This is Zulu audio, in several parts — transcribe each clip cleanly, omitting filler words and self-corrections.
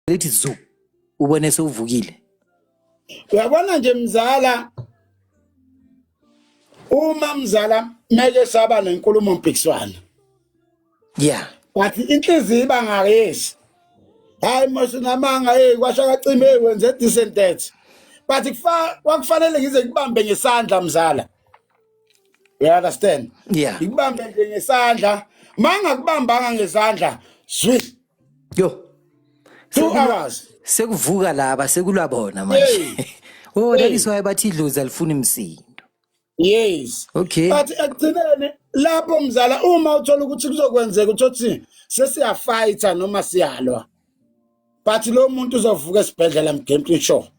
Lithi zu ubone sewuvukile. Uyabona nje mzala, uma mzala meke saba nenkulumo mpikiswano. But inhliziyo iba ngayesi. Hayi mos namanga, hey, kwasha kacime, hey, wenze this and that. But kufa kwakufanele ngize ngibambe ngesandla mzala. You understand? Yeah. Ngikubambe nje ngesandla. Mangakubambanga ngesandla, zwi. Yo. 2 hours. Sekuvuka laba, sekulwa bona manje. Oh, that is why bathi idlozi alifuni msindo. Yes. Okay. But ekugcineni lapho mzala, uma uthola ukuthi kuzokwenzeka uthi sesiyafighter noma siyalwa. But lo muntu uzovuka esibhedlela, I'm guarantee sure.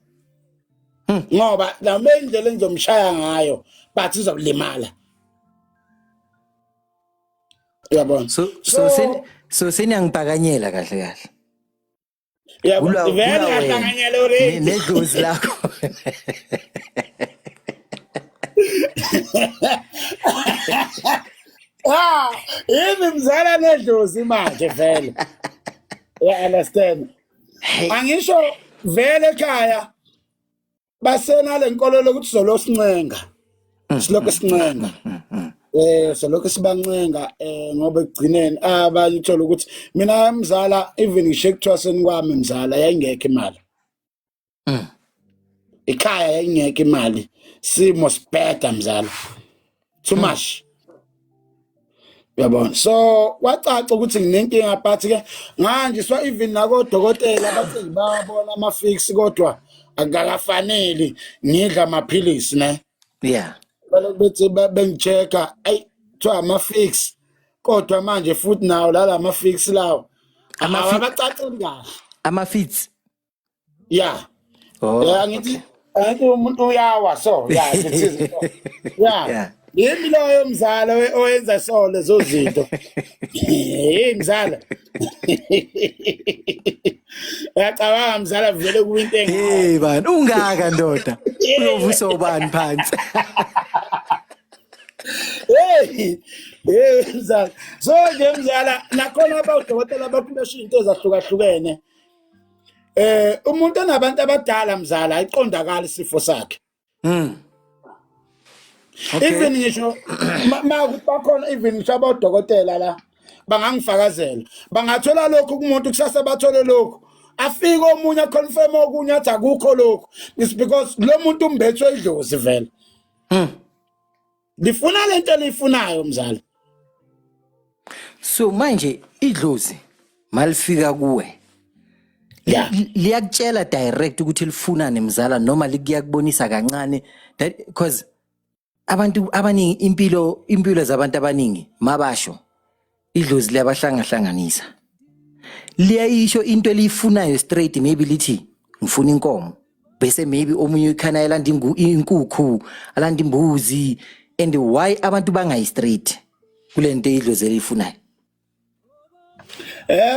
Ngoba la indlela engizomshaya ngayo, but uzolimala. Uyabona? So seniyangipakanyela kahle kahle. Uyabona? Vele Kula wena. Uyahlanganyela already. Nedlozi lakho. Ah, yimi mzala nedlozi manje vele. You understand? Hey. Angisho vele ekhaya basena lenkolelo lokuthi solo sincenga. Silokho sincenga. Solokho sibancenga ngoba ekugcineni abanye uthola ukuthi mina mzala, even ngisho ekuthwaseni kwami mzala, yayingekho imali. Ikhaya yayingekho imali. Simo sibheda mzala. Too much. Uyabona? So kwacaca ukuthi nginenkinga, but ke nganjiswa even nakodokotela bathi bayabona ama fix, kodwa akakafaneli ngidla amaphilisi ne. Balokhu bethi bengichecka, ayi, kuthiwa ama fix, kodwa manje futhi nawo lala ama fix lawo awabacaceli kahle. Ama fits. Yeah. Oh. Yeah, angithi umuntu uyawa, so yeah, it is. Yeah. Yimi loyo mzala owenza so lezo zinto. Hey mzala. Uyacabanga mzala, vele kuyinto engaka. Hey bani, ungaka ndoda. Uyovusa ubani phansi? Hey, hey mzala. So nje mzala, nakhona abodokotela baphuma into ezahlukahlukene. Umuntu onabantu abadala mzala, ayiqondakala isifo sakhe. Even ngisho ma ukuthi bakhona, even ngisho abodokotela la bangangifakazela. Bangathola lokhu kumuntu, kusasa bathole lokhu. Afike omunye aconfirm okunye, athi akukho lokhu. It's because lo muntu umbethwe idlozi vele. Lifuna lento elifunayo mzala. So manje idlozi malifika kuwe, liyakutshela direct ukuthi lifuna nemzala, noma likuyakubonisa kancane that, because abantu abaningi, impilo zabantu abaningi, mabasho idlozi liyabahlangahlanganisa, liyayisho into eliyifunayo straight. Maybe lithi ngifuna inkomo, bese maybe omunye ukhana elanda inkukhu, alanda imbuzi. And why abantu bangayi straight kule nto idlozi eliyifunayo?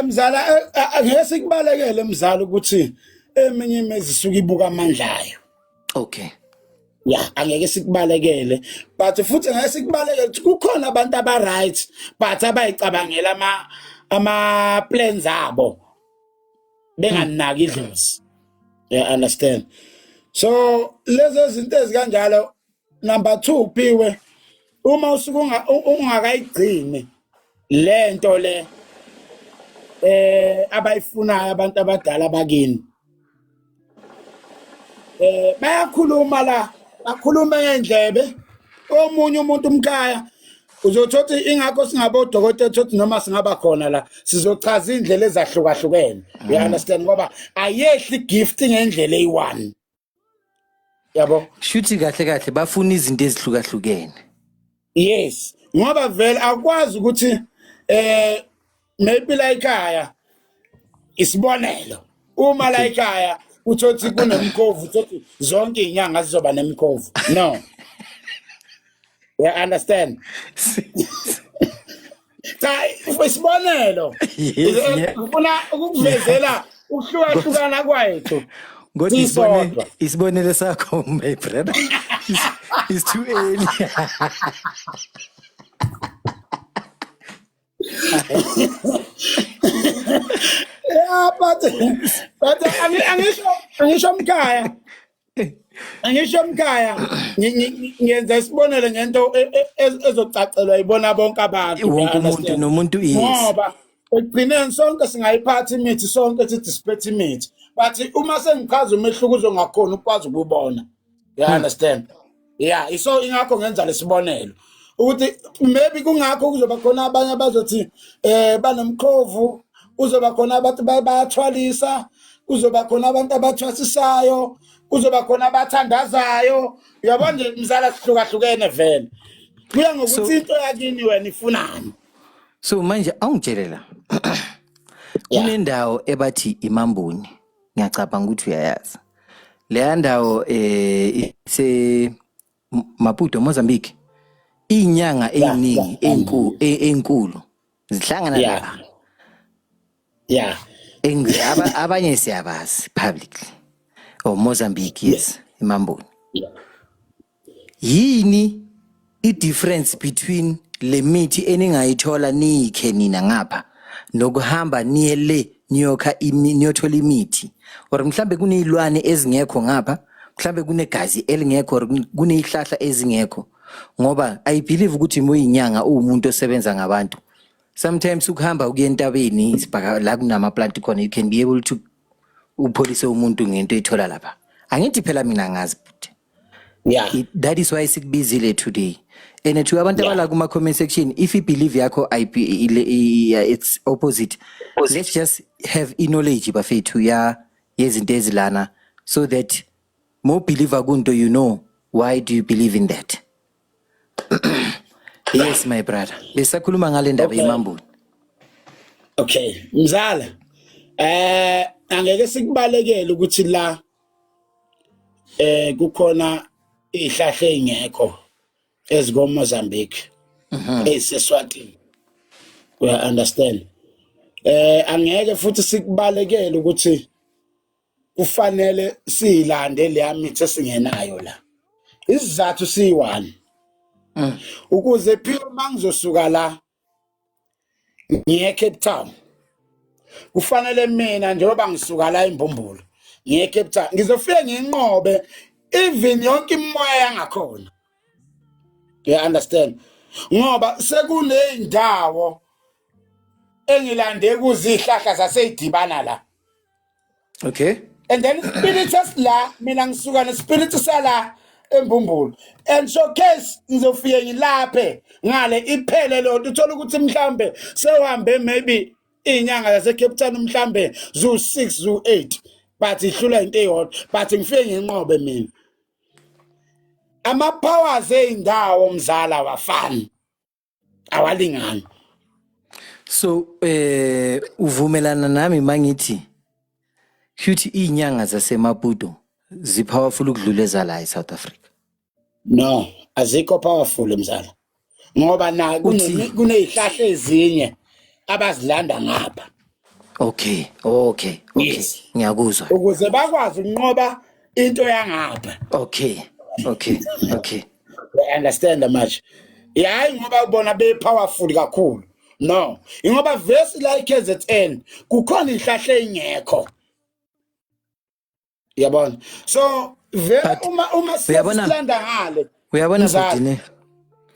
Mzala, angeke sikubalekele mzala ukuthi eminye imizi isuke ibuka amandla ayo. Ya, angeke sikubalekele, but futhi ngeke sikubalekele ukuthi kukhona abantu aba right, but abayicabangela ama plans abo benganaki idlozi. You understand? So lezo zinto ezikanjalo. Number 2, piwe uma usuke ungakayigcini lento le abayifunayo abantu abadala bakini, bayakhuluma la, bakhuluma ngendlebe omunye umuntu umkhaya uzothothi. Ingakho singabo odokotela, thothi noma singaba khona la, sizochaza indlela ezahlukahlukene. You understand? Ngoba ayehli gift ngendlela eyi-one, yabo. Shuthi kahle kahle bafuna izinto ezihlukahlukene. Yes, ngoba vele akwazi ukuthi maybe la ekhaya, isibonelo, uma la ekhaya uthothi kunemkhovu, uthothi zonke izinyanga zizoba nemkhovu. No, you understand? Cha, isibonelo. Yes. Ngifuna ukukuvezela ukuhlukahlukana kwethu. Kodwa Sisodwa. isibonelo sakho, my brother, is too early. Yeah, but angisho mkhaya, angisho mkhaya, ngenza isibonelo ngento ezocacelwa ibona bonke abantu. Wonke umuntu nomuntu, yes. Ngoba ekugcineni sonke singayiphatha imithi, sonke sithi siphethe imithi, but uma sengichaza umehluko uzongakhona ukwazi ukubona. You understand? Yeah, so ingakho ngenza lesibonelo ukuthi maybe kungakho kuzoba khona abanye abazothi banomkhovu, kuzoba khona abantu bayathwalisa, kuzoba khona abantu abathwasisayo, kuzoba khona abathandazayo. Uyabona nje mzala, sihlukahlukene vele, kuya ngokuthi into yakini wena ifunani. So manje awungitshele la, kunendawo ebathi iMamboni, ngiyacabanga ukuthi uyayazi leya ndawo, ise Maputo, Mozambique. Inyanga eziningi ezinkulu ezinkulu zihlangana la. Abanye siyabazi publicly. Oh, Mozambique, yes, iMamboni. Yini i-difference between le mithi eningayithola niyikhe nina ngapha nokuhamba niye le niyokha niyothola imithi? Or mhlambe kuneyilwane ezingekho ngapha, mhlambe kunegazi elingekho, or kuneyihlahla ezingekho? Ngoba I believe ukuthi muyinyanga, uwumuntu osebenza ngabantu, sometimes ukuhamba ukuya entabeni isibhaka la kunama plant khona, you can be able to upholise umuntu ngento ethola lapha. Angithi phela mina ngazi, but that is why sikubizile today. And to abantu abala kuma comment section, if you believe yakho IP it's opposite, let's just have knowledge, bafethu, ya yezinto ezilana, so that more believer kunto, you know why do you believe in that. Yes, my brother, besakhuluma ngale ndaba yemamboni. Okay mzala, angeke sikubalekele ukuthi la kukhona izihlahla ezingekho eziko Mozambique, eziseswatini, we understand. Angeke futhi sikubalekele ukuthi kufanele siyilande leya mithi esingenayo la. Isizathu siyi-one, ukuze phela mangizosuka la ngiye Cape Town, kufanele mina njengoba ngisuka la eMbumbulu ngiye Cape Town, ngizofike nginqobe even yonke imoya yangakhona, you understand? Ngoba sekuneyindawo engilande kuzihlahla zaseyidibana la. And then spirit esila, mina ngisuka nespirit sala eMbumbulu, and showcase ngizofike ngilaphe ngale iphele lo nto. Uthola ukuthi mhlambe sewuhambe maybe iy'nyanga zase Cape Town mhlambe zu-6, zu-8, but ihlula into eyodwa, but ngifike nginqobe mina. Ama-powers ey'ndawo mzala wafani, awalingani. So uvumelana nami mangithi shuthi izinyanga zaseMaputo zipowerful ukudlula ezala eSouth Africa? No, azikho powerful mzala, ngoba na kunezihlahla ezinye abazilanda ngapha. Okay. Ngiyakuzwa. Ukuze bakwazi ukunqoba into yangapha. Okay. You understand manje? Hayi ngoba ubona be powerful kakhulu, no, ingoba vesi la iKZN kukhona ihlahla engekho, yabona? So vele uma silanda ngale Uyabona, mzala. Bhutine.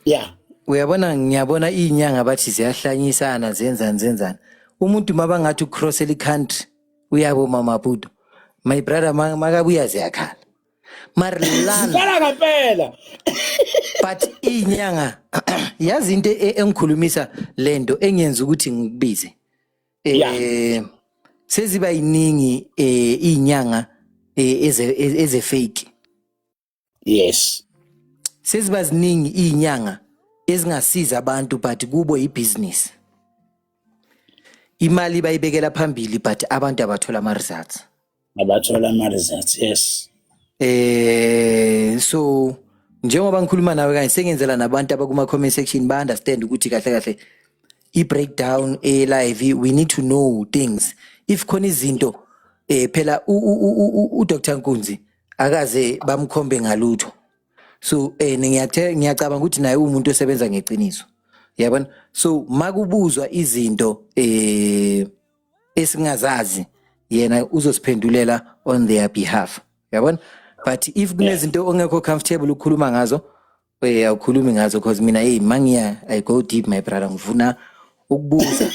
Yeah. Uyabona, ngiyabona izinyanga bathi ziyahlanyisana, zenzani zenzani. Umuntu mabangathi ucross the country uyabo Maputo, my brother, makabuya ziyakhala. Marlana. Zikhala ngempela. But inyanga, yazi into engikhulumisa lento engenza ukuthi ngikubize, seziba yiningi inyanga eze fake. Seziba ziningi inyanga ezingasiza abantu, but kubo ibusiness, imali bayibekela phambili, but abantu abathola ama results. Abathola ama results, yes. So njengoba ngikhuluma nawe kanje, sengenzela nabantu abakuma comment section ba understand ukuthi kahle kahle i breakdown e live, we need to know things if khona izinto. Phela u Dr Nkunzi akaze bamkhombe ngalutho, so ngiyacabanga ukuthi naye umuntu osebenza ngeqiniso. Yabona, so makubuzwa izinto esingazazi, yena uzosiphendulela on their behalf, yabona. But if kunezinto ongekho comfortable ukukhuluma ngazo, awukhulumi ngazo, because mina, hey, mangiya, I go deep, my brother. Ngifuna ukubuza,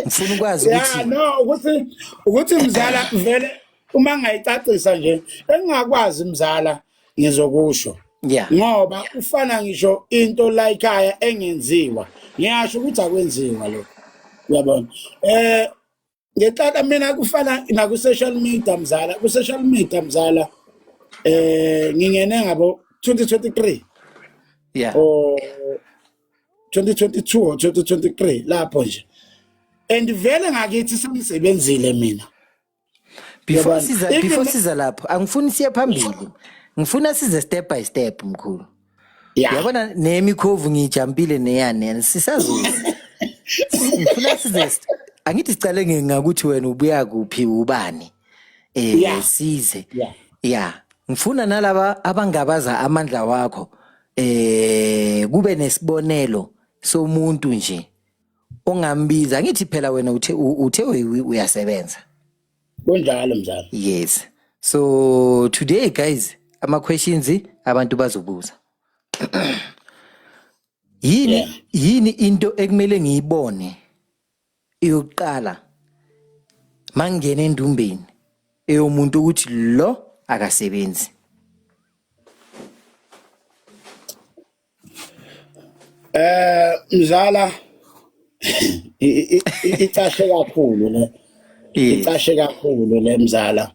ngifuna ukwazi ukuthi No, ukuthi mzala, vele uma ngayicacisa nje engingakwazi, mzala, ngizokusho. Ngoba ufana ngisho into la ekhaya engenziwa, ngiyasho ukuthi akwenziwa lokho, uyabona. Ngeqala mina kufana naku social media, mzala, ku social media, mzala, ngingene ngabo 2023 or 2022 or 2023 lapho nje, and vele ngakithi sengisebenzile mina. Before Yabona. siza before siza lapho, angifuni siye phambili, ngifuna size step by step, mkhulu. Yabona, nemikhovu ngiyijampile neyani sisazoza. Ngifuna size, angithi sicale ngakuthi wena ubuya kuphi, ubani, size. Yeah, ngifuna nalaba abangabaza amandla wakho, kube nesibonelo somuntu nje ongambiza. Ngithi phela wena uthe uyasebenza. Kunjalo, mzala. Yes, so today, guys, ama questions abantu bazobuza yini? Yini into ekumele ngiyibone eyokuqala mangena endumbeni eyomuntu ukuthi lo akasebenzi? Mzala, icashe kakhulu le. Icashe kakhulu le, mzala.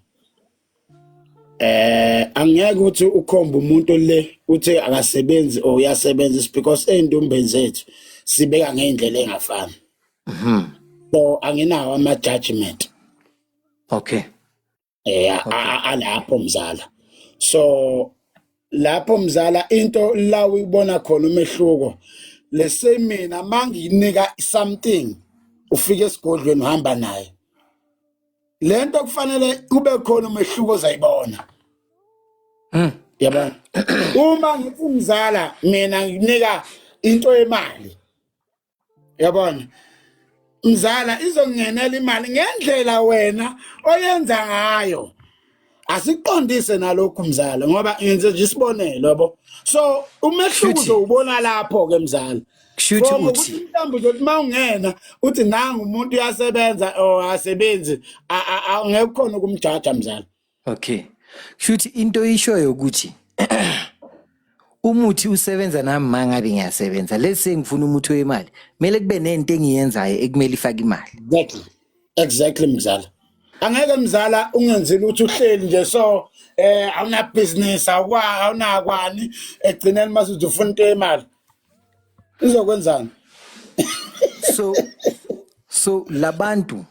Angeke ukuthi ukhomba umuntu le uthi akasebenzi or uyasebenza, is because ey'ndumbeni zethu sibeka ngendlela engafani. So anginawo ama judgment. Alapho, mzala. So lapho, mzala, into la uyibona khona umehluko, lese mina manginika something, ufike esigodlweni uhamba naye lento, kufanele kube khona umehluko ozayibona. Yabona, uma ngithi, mzala, mina nginika into yemali, yabona, mzala, izongenela imali ngendlela wena oyenza ngayo. Asiqondise nalokhu, mzala, ngoba ngenze nje isibonelo, yabo. So umehluko uzowubona lapho ke, mzala. Kushuthi From uthi ukuthi mhlawumbe uzothi uma ungena uthi nangu umuntu uyasebenza or asebenzi, angeke khona ukumjaja, mzala. Okay, kushuthi into oyishoyo ukuthi umuthi usebenza nami mangabe ngiyasebenza. Let's say ngifuna umuthi wemali, kumele kube nento engiyenzayo ekumele ifake imali. Exactly, mzala. Angeke, mzala, ungenzile ukuthi uhleli nje, so awuna business, awukwa awunakwani, egcineni mase uthi ufuna into yemali, izokwenzani? So labantu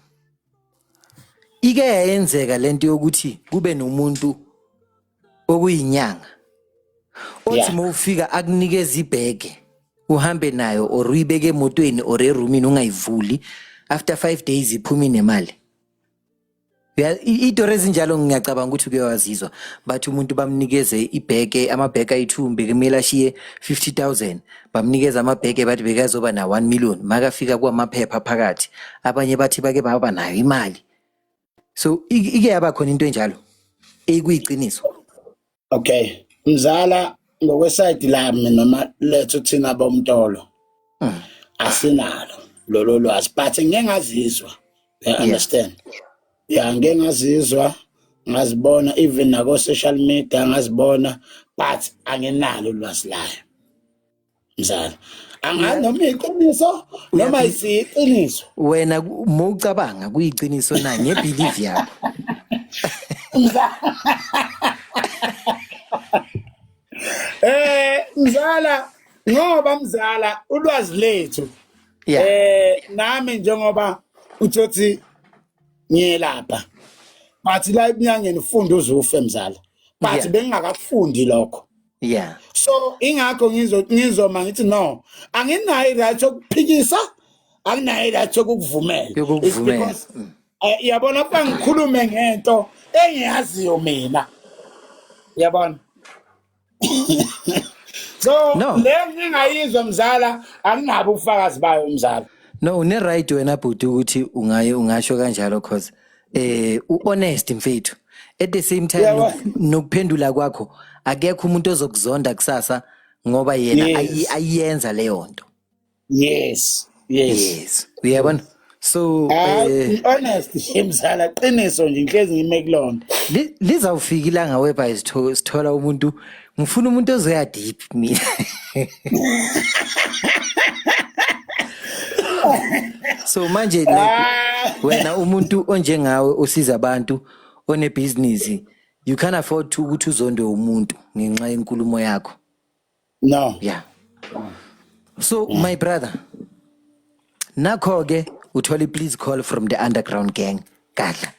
ike yayenzeka lento yokuthi kube nomuntu okuyinyanga othi mawufika akunikeza ibhege uhambe nayo or uyibeke emotweni or erumini, ungayivuli, after 5 days iphuma inemali. Itori ezinjalo ngiyacabanga ukuthi uke wazizwa. Bathi umuntu bamnikeze ibheke, amabheke ayi-2, bekumele ashiye 50,000, bamnikeza amabheke, bathi bekazoba na 1 million, makafika kwamaphepha phakathi. Abanye bathi bake baba nayo imali. So ike yaba khona into enjalo ekuyiqiniso? Okay, mzala, ngokwesayidi lami noma lethu thina bomtolo, asinalo lolo lwazi, but ngeke ngazizwa, you understand? Yeah, ngeke ngazizwa, ngazibona even nako social media ngazibona, but anginalo ulwazi layo, mzala. Angazi noma iqiniso noma isiqiniso. Wena mawucabanga kuyiqiniso na ngebelief yakho? Mzala, ngoba, mzala, ulwazi lethu, nami njengoba uthothi ngiyelapha, but la ebunyangeni ufunda uzufe, mzala, but bengingakakufundi lokho. So ingakho ngizoma ngithi no, anginayo i-right yokuphikisa, anginayo i-right yokukuvumela. It's Yokukuvumela. because yabona, kuba ngikhulume ngento engiyaziyo mina, yabona. So No. le ngingayizwa mzala, anginabo ubufakazi bayo mzala. No, une right wena bhuti ukuthi ungaye ungasho kanjalo, cause u-honest mfethu. At the same time nokuphendula kwakho, akekho umuntu ozokuzonda kusasa ngoba yena ayiyenza leyo nto. Yes, uyabona, so Hayi, honest mzala, qiniso nje, ngihlezi ngime kulona. Lizawufika ilanga whereby sithola umuntu, ngifuna umuntu ozoya deep mina. So manje like wena umuntu onjengawe osiza abantu, onebhizinisi, you can't afford to ukuthi uzondwe umuntu ngenxa yenkulumo yakho. No. Yeah, so my brother, nakho ke uthola please call from the underground gang kadla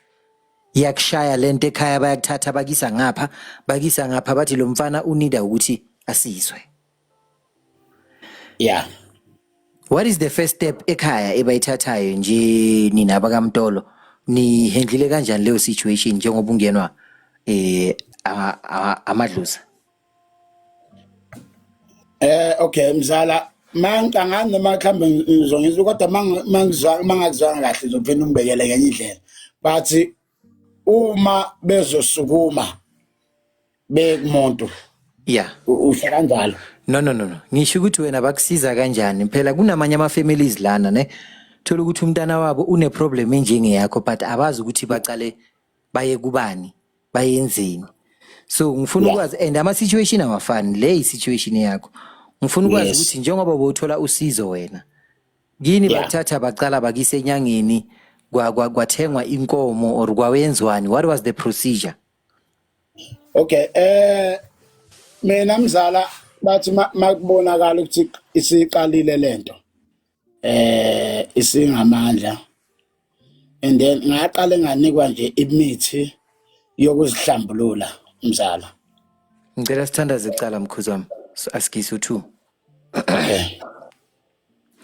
iyakushaya lento ekhaya, bayakuthatha bakisa ngapha, bakisa ngapha, bathi lo mfana unida ukuthi asizwe. What is the first step ekhaya ebayithathayo nje nina abakaMtolo? Nihandlile kanjani leyo situation njengoba ungenwa amadlozi? Okay mzala, mangicangani noma mhlambe ngizongizwa, kodwa mangizwa mangakuzwanga kahle ngizophinda ungibekele ngenye indlela, but uma bezosukuma bekumuntu usho kanjalo? No, ngisho ukuthi wena bakusiza kanjani phela. Kunamanye ama families lana ne thola ukuthi umntana wabo une problem enjengeyakho, but abazi ukuthi bacale baye kubani, bayenzeni. So ngifuna ukwazi, and ama situation awafani, le situation yakho, ngifuna ukwazi ukuthi njengoba bowuthola usizo wena kini, bakuthatha bacala bakise enyangeni, kwathengwa inkomo or kwawenzwani? What was the procedure? Okay, mina mzala, bathi makubonakala ukuthi isiqalile lento, isingamandla, and then ngaqale nganikwa nje imithi yokuzihlambulula mzala. Ngicela sithandaze kucala, mkhuzi wami. So, askies u2. Okay.